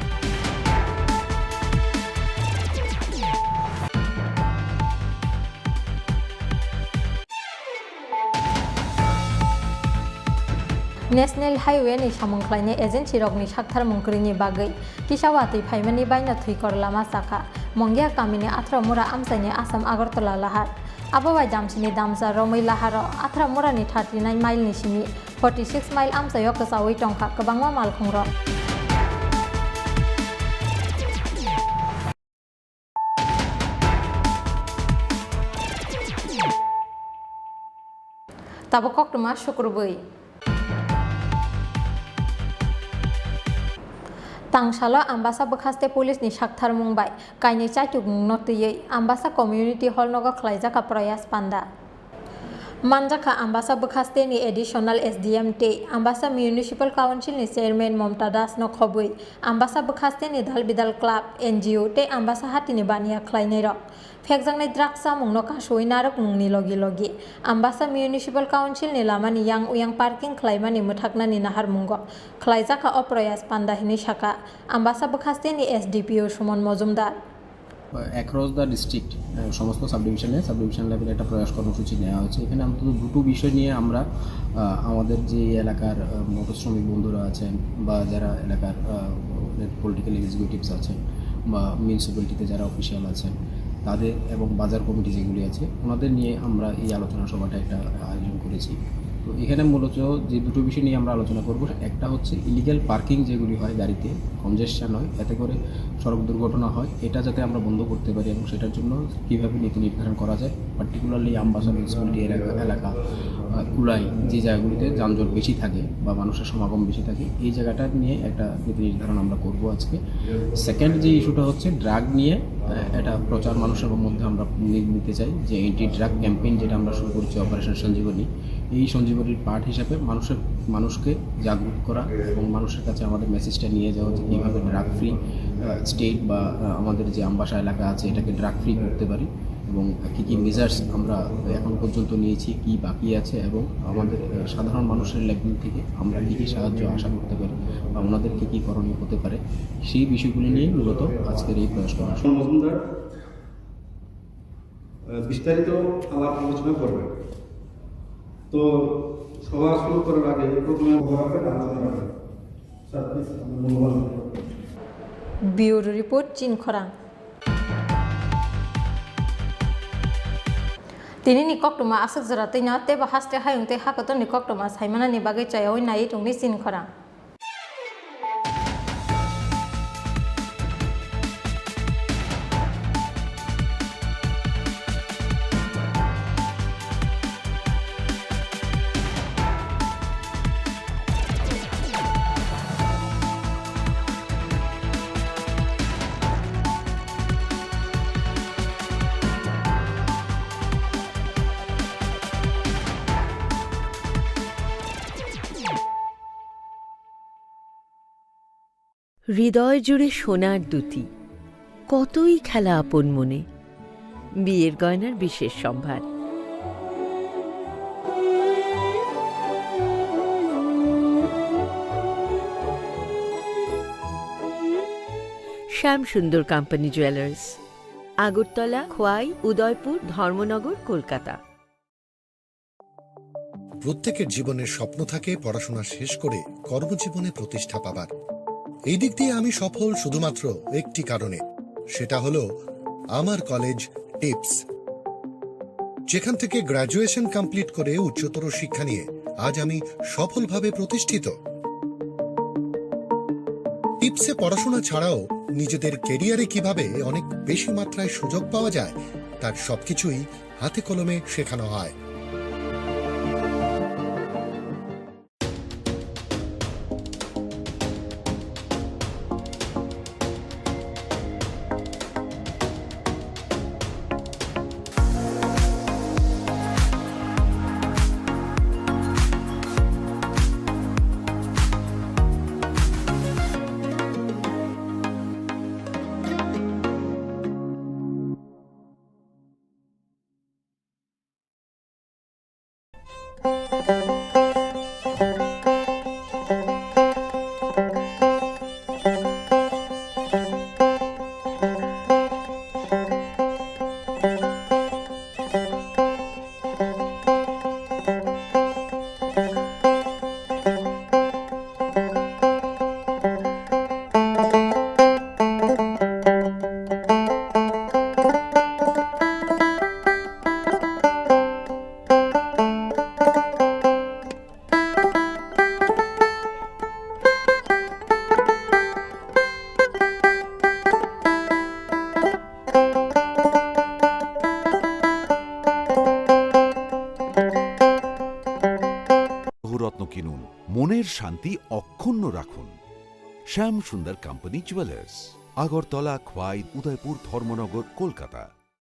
National Highway ni samung khlainai agency rokni saktharmung kwrwini bagwi kisa watwi phaimani baino thwikor lama chakha Mongia kamini Athra Mura amchaini Assam Agartala lahar. Abo bai damsini damsa romwi laharo Athra Murani thirty nine mile ni simi forty six mile amchaio kwchaui tongkha kwbangma malkhungrok. Tabuk koktwma sukrubwi. Tangsalo Ambasa bwkhaste police ni saktharmung bai kainwi chaitukmungno twiwi Ambasa community hall nogo khlaijakha Proyas Panda. Manjakha Ambasa bwkhaste ni additional S D M tei Ambasa Municipal Council ni chairman Momta Das no khobwi Ambasa bwkhaste ni dal bidal club, N G O tei Ambasa hatini baniya khlainairok phekjaknai drugs chamungno kasui narwkmungni logi logi Ambasa Municipal Council ni lamani yang uyang parking khlaimani mwthaknani naharmungo khlaijakha o Proyas Panda hinwi sakha Ambasa bwkhaste ni S D P O Suman Mojumdar. Across the district সমস্ত সাব ডিভিশনে sub division লেভেলে একটা প্রয়াস কর্মসূচি নেওয়া হয়েছে। এখানে অন্তত দুটো বিষয় নিয়ে আমরা আহ, আমাদের যে এই এলাকার আহ, মতো শ্রমিক বন্ধুরা আছেন বা যারা এলাকার পলিটিক্যাল এক্সিকিউটিভস আছেন বা মিউনিসিপ্যালিটিতে যারা অফিসিয়াল আছেন তাদের এবং বাজার কমিটি যেগুলি আছে ওনাদের নিয়ে আমরা এই আলোচনা সভাটা একটা আয়োজন করেছি। তো এখানে মূলত যে দুটো বিষয় নিয়ে আমরা আলোচনা করব, একটা হচ্ছে ইলিগ্যাল পার্কিং যেগুলি হয় গাড়িতে, কনজেশন হয়, এতে করে সড়ক দুর্ঘটনা হয়, এটা যাতে আমরা বন্ধ করতে পারি এবং সেটার জন্য কীভাবে নীতি নির্ধারণ করা যায়, পার্টিকুলারলি আমবাসা মিউনিসিপ্যালিটি এলাকা এলাকা আহ, কুলাই যে জায়গাগুলিতে যানজট বেশি থাকে বা মানুষের সমাগম বেশি থাকে, এই জায়গাটা নিয়ে একটা নীতি নির্ধারণ আমরা করব আজকে। সেকেন্ড যে ইস্যুটা হচ্ছে ড্রাগ নিয়ে আহ, একটা প্রচার মানুষের মধ্যে আমরা নি- নিতে চাই, যে অ্যান্টি ড্রাগ ক্যাম্পেইন যেটা আমরা শুরু করছি অপারেশন সঞ্জীবনী, এই সঞ্জীবনীর পার্ট হিসাবে মানুষের মানুষকে জাগরুক করা এবং মানুষের কাছে আমাদের মেসেজটা নিয়ে যাওয়া যে কীভাবে ড্রাগ ফ্রি স্টেট বা আহ, আমাদের যে আমবাসা এলাকা আছে এটাকে ড্রাগ ফ্রি করতে পারি এবং কী কী মেজার্স আমরা এখন পর্যন্ত নিয়েছি, কী বাকি আছে এবং আমাদের আহ, সাধারণ মানুষের লেভেল থেকে আমরা কী কী সাহায্য আশা করতে পারি বা ওনাদের কী কী করণীয় হতে পারে, সেই বিষয়গুলি নিয়ে মূলত আজকের এই প্রয়াস করা। মজুমদার আহ, বিস্তারিত আমার আলোচনা করবেন। তো সভা শুরু করার আগে প্রথমে বরাকে দান করা হয়। স্যার, প্লিজ, আমরা মনোবল ধরে রাখুন। Bureau report, Chinkhorang. Tini ni koktwma aswk jora twino teibo haste hayung tei hakotor ni koktwma saimanani bagwi chayawi naiwi tongdi Chinkhorang. হৃদয় জুড়ে সোনার দুতি, কতই খেলা আপন মনে। বিয়ের গয়নার বিশেষ সম্ভার। শ্যাম সুন্দর কোম্পানি জুয়েলার্স, আগরতলা, খোয়াই, উদয়পুর, ধর্মনগর, কলকাতা। প্রত্যেকের জীবনের স্বপ্ন থাকে পড়াশোনা শেষ করে কর্মজীবনে প্রতিষ্ঠা পাবার। এই দিক দিয়ে আমি সফল শুধুমাত্র একটি কারণে, সেটা হলো আমার কলেজ টিপস, যেখান থেকে গ্র্যাজুয়েশন কমপ্লিট করে উচ্চতর শিক্ষা নিয়ে আজ আমি সফলভাবে প্রতিষ্ঠিত। টিপসে পড়াশোনা ছাড়াও নিজেদের ক্যারিয়ারে কিভাবে অনেক বেশি মাত্রায় সুযোগ পাওয়া যায়, তার সবকিছুই হাতে কলমে শেখানো হয়। বহুরত্ন কিনুন, মনের শান্তি অক্ষুণ্ণ রাখুন। শ্যাম সুন্দর কোম্পানি জুয়েলার্স, আগরতলা, খোয়াই, উদয়পুর, ধর্মনগর, কলকাতা।